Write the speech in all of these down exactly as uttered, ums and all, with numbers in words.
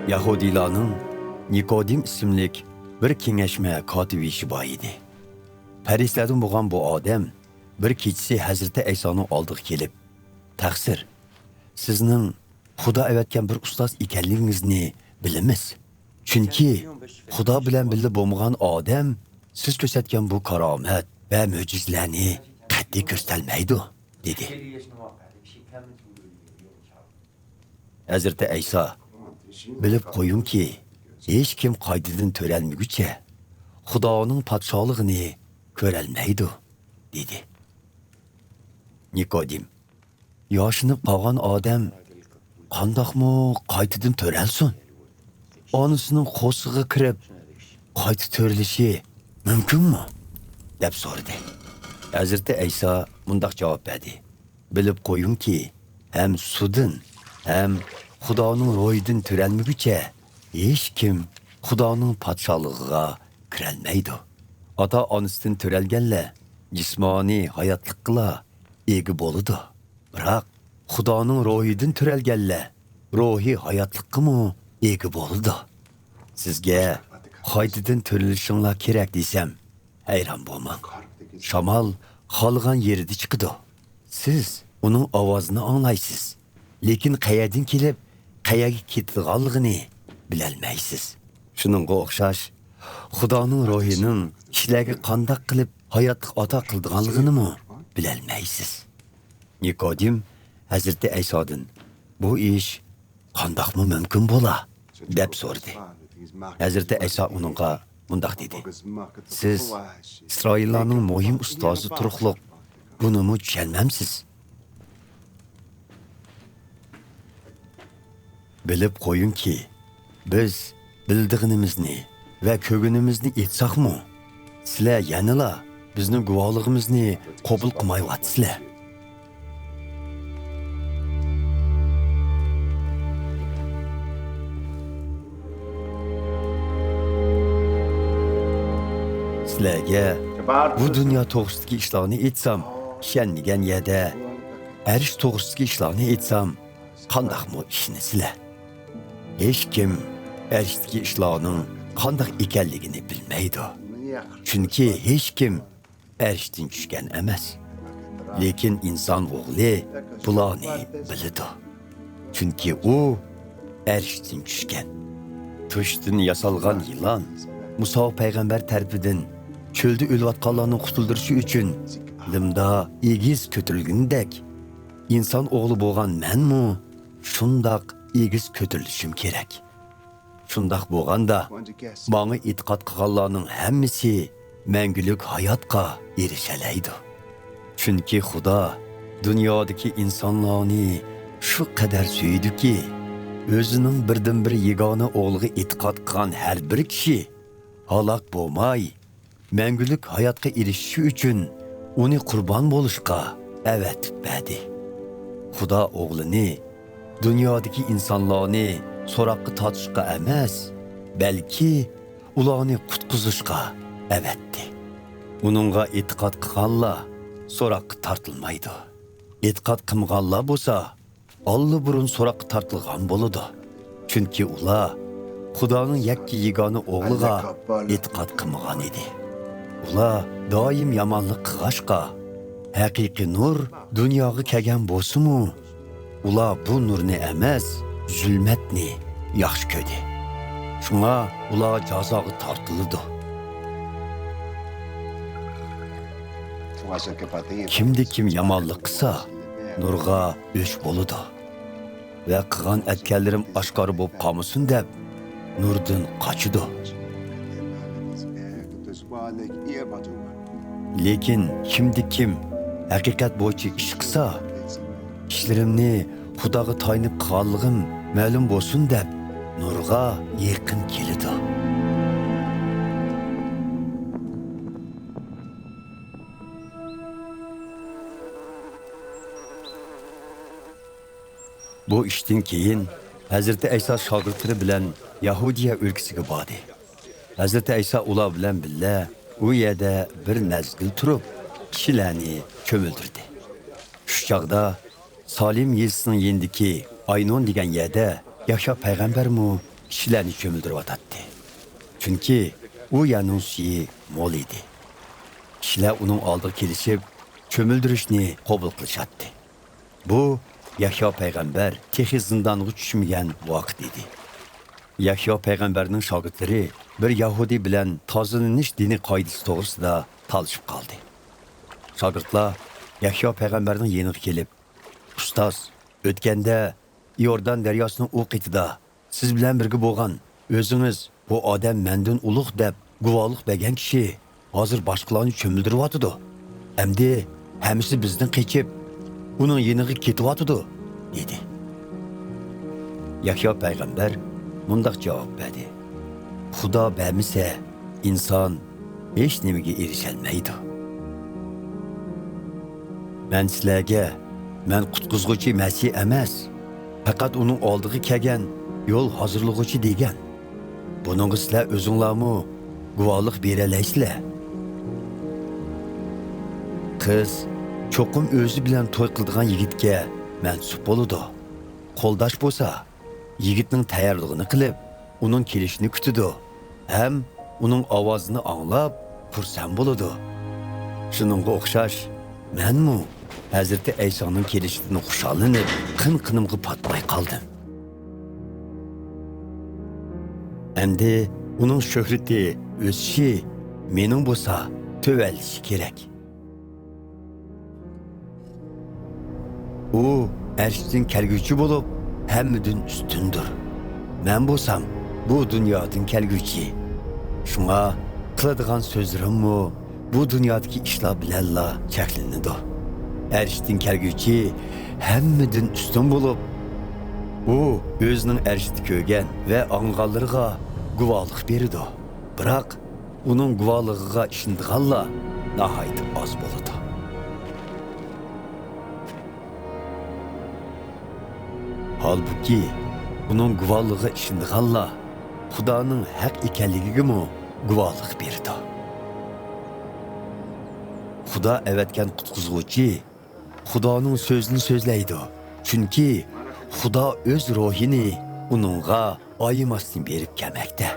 يەھۇدىيلارنىڭ نىكودىم ئىسىملىك بىر كېڭەشمە كاتىۋېشى بار ئىدى. پەرىسىيلەردىن بولغان بۇ ئادەم بىر كېچىسى ھەزرىتى ئەيسانىڭ ئالدىغا كېلىپ، «تەقسىر، سىزنىڭ خۇدا ئەۋەتكەن بىر ئۇستاز ئىكەنلىكىڭىزنى بىلىمىز. چۈنكى خۇدا بىلەن بىللە بولمىغان ئادەم سىز كۆرسەتكەن بۇ كارامەت ۋە مۆجىزىلەرنى قەتئىي كۆرسىتەلمەيدۇ» دېدى. ھەزرىتى ئەيسا، «بىلىپ قويۇڭكى، ھېچكىم قايتىدىن تۆرەلمىگۈچە خۇدانىڭ پادىشاھلىقىنى كۆرەلمەيدۇ» دېدى. نىكودىم، «ياشىنىپ قالغان ئادەم قانداقمۇ قايتىدىن تۆرەلسۇن؟ ئانىسىنىڭ قورسىقىغا كىرىپ قايتا تۆرىلىشى مۇمكىنمۇ؟» دەپ سورىدى. ھەزرىتى ئەيسا مۇنداق جاۋاب بەردى: «بىلىپ قويۇڭكى، ھەم سۇدىن، ھەم خۇدانىڭ روھىدىن تۆرەلمىگۈچە ھېچكىم خۇدانىڭ پادىشاھلىقىغا كىرەلمەيدۇ. ئاتا-ئانىسىدىن تۆرەلگەنلەر جىسمانىي ھاياتلىققىلا ئىگە بولىدۇ. بىراق خۇدانىڭ روھىدىن تۆرەلگەنلەر روھىي ھاياتلىققىمۇ ئىگە بولىدۇ. سىزگە قايتىدىن تۆرىلىشىڭلار كېرەك دېسەم، ھەيران بولماڭ. شامال خالىغان يېرىدە چىقىدۇ. سىز ئۇنىڭ ئاۋازىنى ئاڭلايسىز، لېكىن قەيەردىن كېلىپ، قەيەرگە كېتىدىغانلىقىنى بىلەلمەيسىز. شۇنىڭغا ئوخشاش، خۇدانىڭ روھىنىڭ كىشىلەرگە قانداق قىلىپ ھاياتلىق ئاتا قىلىدىغانلىقىنىمۇ بىلەلمەيسىز.» نىكودىم ھەزرىتى ئەيسادىن، «بۇ ئىش قانداقمۇ مۇمكىن بولا؟» دەپ سورىدى. ھەزرىتى ئەيسا ئۇنىڭغا مۇنداق دېدى: «سىز ئىسرائىللارنىڭ مۇھىم ئۇستازى تۇرۇقلۇق بۇنىمۇ چۈشەنمەمسىز؟ بىلىپ قويۇڭكى، بىز بىلىدىغىنىمىزنى ۋە كۆرگىنىمىزنى ئېيتساقمۇ، سىلەر يەنىلا بىزنىڭ گۇۋاھلىقىمىزنى قوبۇل قىلمايۋاتىسىلەر. سىلەرگە بۇ دۇنيا توغرىسىدىكى ئىشلارنى ئېيتسام، ئىشەنمىگەن يەردە ئەرش توغرىسىدىكى ئىشلارنى ئېيتسام، قانداقمۇ ئىشىنىسىلەر؟ ھېچكىم ئەرشتىكى ئىشلارنىڭ قانداق ئىكەنلىكىنى بىلمەيدۇ. چۈنكى ھېچكىم ئەرشتىن چۈشكەن ئەمەس. لېكىن ئىنسان ئوغلى بۇلارنى بىلىدۇ. چۈنكى ئۇ ئەرشتىن چۈشكەن. تۇشتىن ياسالغان يىلان مۇسا پەيغەمبەر تەرىپىدىن چۆلدە ئۆلۈۋاتقانلارنى قۇتۇلدۇرۇشى ئۈچۈن لىمدا ئېگىز كۆتۈرۈلگىنىدەك، ئىنسان ئوغلى بولغان مەنمۇ شۇنداق ئېگىز كۆتۈرۈلۈشۈم كېرەك. شۇنداق بولغاندا، ماڭا ئېتىقاد قىلغانلارنىڭ ھەممىسى مەڭگۈلۈك ھاياتقا ئېرىشەلەيدۇ. چۈنكى خۇدا دۇنيادىكى ئىنسانلارنى شۇ قەدەر سۆيدىكى، ئۆزىنىڭ بىردىنبىر يېگانە ئوغلىغا ئېتىقاد قىلغان ھەر بىر كىشى ھالاك بولماي، مەڭگۈلۈك ھاياتقا ئېرىشىشى ئۈچۈن ئۇنى قۇربان بولۇشقا ئەۋەتىپ بەردى. خۇدا ئوغلىنى دۇنيادىكى ئىنسانلارنى سوراققا تارتىشقا ئەمەس، بەلكى ئۇلارنى قۇتقۇزۇشقا ئەۋەتتى. ئۇنىڭغا ئېتىقاد قىلغانلار سوراققا تارتىلمايدۇ. ئېتىقاد قىلمىغانلار بولسا، ئاللىبۇرۇن سوراققا تارتىلغان بولىدۇ. چۈنكى ئۇلار خۇدانىڭ يەككە يېگانە ئوغلىغا ئېتىقاد قىلمىغان ئىدى. ئۇلار دائىم يامانلىق قىلغاچقا، ھەقىقىي نۇر دۇنياغا كەلگەن بولسىمۇ، ئۇلار بۇ نۇرنى ئەمەس، زۇلمەتنى ياخشى كۆردى. شۇڭا ئۇلار جازاغا تارتىلىدۇ. كىمدە كىم يامانلىق قىلسا، نۇرغا ئۆچ بولىدۇ. ۋە قىلغان ئەتكەنلىرىم ئاشكارا بولۇپ قالمىسۇن دەپ، نۇردىن قاچىدۇ. لېكىن كىمدە كىم ھەقىقەت بويىچە ئىش قىلسا، ئىشلىرىمنى خۇداغا تايىنىپ قىلغانلىقىم مەلۇم بولسۇن دەپ، نۇرغا يېقىن كېلىدۇ. بۇ ئىشتىن كېيىن ھەزرىتى ئەيسا شاگىرتلىرى بىلەن يەھۇدىيە ئۆلكىسىگە باردى. ھەزرىتى ئەيسا ئۇلار بىلەن بىللە ئۇ يەردە بىر مەزگىل تۇرۇپ، كىشىلەرنى چۆمۈلدۈردى. شۇ چاغدا سالىم يېزىسىنىڭ يېنىدىكى ئاينون دېگەن يەردە يەھيا پەيغەمبەرمۇ كىشىلەرنى چۆمۈلدۈرۈۋاتاتتى. چۈنكى ئۇ يەرنىڭ سۈيى مول ئىدى. كىشىلەر ئۇنىڭ ئالدىغا كېلىشىپ، چۆمۈلدۈرۈشنى قوبۇل قىلىشاتتى. بۇ يەھيا پەيغەمبەر تېخى زىندانغا چۈشمىگەن ۋاقىت ئىدى. يەھيا پەيغەمبەرنىڭ شاگىرتلىرى بىر يەھۇدىي بىلەن تازىلىنىش دىنى قائىدىسى توغرىسىدا تالىشىپ قالدى. شاگىرتلار يەھيا پەيغەمبەرنىڭ يېنىغا كېلىپ، ئۇستاز، ئۆتكەندە ئىيوردان دەرياسىنىڭ ئۇ قېتىدا سىز بىلەن بىرگە بولغان، ئۆزىڭىز، بۇ ئادەم مەندىن ئۇلۇغ دەپ گۇۋاھلىق بەرگەن كىشى ھازىر باشقىلارنى چۆمۈلدۈرۈۋاتىدۇ. ئەمدى ھەممىسى بىزدىن قېچىپ، ئۇنىڭ يېنىغا كېتىۋاتىدۇ، دېدى. يەھيا پەيغەمبەر مۇنداق جاۋاب بەردى: خۇدا بەرمىسە، ئىنسان ھېچنېمىگە ئېرىشەلمەيدۇ. مەن سىلەرگە، مەن قۇتقۇزغۇچى مەسىھ ئەمەس، پەقەت ئۇنىڭ ئالدىغا كەلگەن يول ھازىرلىغۇچى دېگەن. بۇنىڭغا سىلەر ئۆزۈڭلارمۇ گۇۋاھلىق بېرەلەيسىلەر. قىز چوقۇم ئۆزى بىلەن توي قىلىدىغان يىگىتكە مەنسۇپ بولىدۇ. قولداش بولسا، يىگىتنىڭ تەييارلىقىنى قىلىپ، ئۇنىڭ كېلىشىنى كۈتىدۇ ھەم ئۇنىڭ ئاۋازىنى ئاڭلاپ خۇرسەن بولىدۇ. شۇنىڭغا ئوخشاش، مەنمۇ ھەزرىتى ئەيسانىڭ كېلىشىدىن خۇشاللىنىپ، قىن-قىنىمغا پاتماي قالدىم. ئەمدى ئۇنىڭ شۆھرىتى ئۆسۈشى، مېنىڭ بولسا تۆۋەنلىشى كېرەك. ئۇ ئەرشتىن كەلگۈچى بولۇپ، ھەممىدىن ئۈستۈندۇر. مەن بولسام بۇ دۇنيادىن كەلگۈچى. شۇڭا قىلىدىغان سۆزلىرىممۇ بۇ دۇنيادىكى ئىشلار بىلەنلا چەكلىنىدۇ. ئەرشتىن كەلگۈچى ھەممىدىن ئۈستۈن بولۇپ، ئۇ ئۆزىنىڭ ئەرشتە كۆرگەن ۋە ئاڭلىغانلىرىغا گۇۋاھلىق بېرىدۇ. بىراق ئۇنىڭ گۇۋاھلىقىغا ئىشىنىدىغانلار ناھايىتى ئاز بولىدۇ. ھالبۇكى، ئۇنىڭ گۇۋاھلىقىغا ئىشىنىدىغانلار خۇدانىڭ ھەق ئىكەنلىكىگىمۇ گۇۋاھلىق بېرىدۇ. خۇدا ئەۋەتكەن قۇتقۇزغۇچى خۇدانىڭ سۆزىنى سۆزلەيدۇ، چۈنكى خۇدا ئۆز روھىنى ئۇنىڭغا ئايىماستىن بېرىپ كەلمەكتە.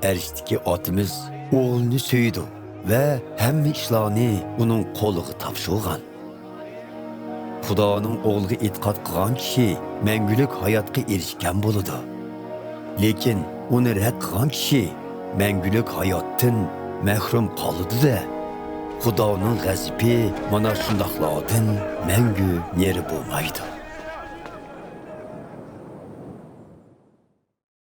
ئەرشتىكى ئاتىمىز ئوغلىنى سۆيىدۇ ۋە ھەممە ئىشلارنى ئۇنىڭ قولىغا تاپشۇرغان. خۇدانىڭ ئوغلىغا ئېتىقاد قىلغان كىشى مەڭگۈلۈك ھاياتقا ئېرىشكەن بولىدۇ. لېكىن ئۇنى رەت قىلغان كىشى مەڭگۈلۈك ھاياتتىن مەھرۇم قالىدۇ-دە. خۇدانىڭ غەزىپى مانا شۇنداقلاردىن مەڭگۈ نېرى بولمايدۇ.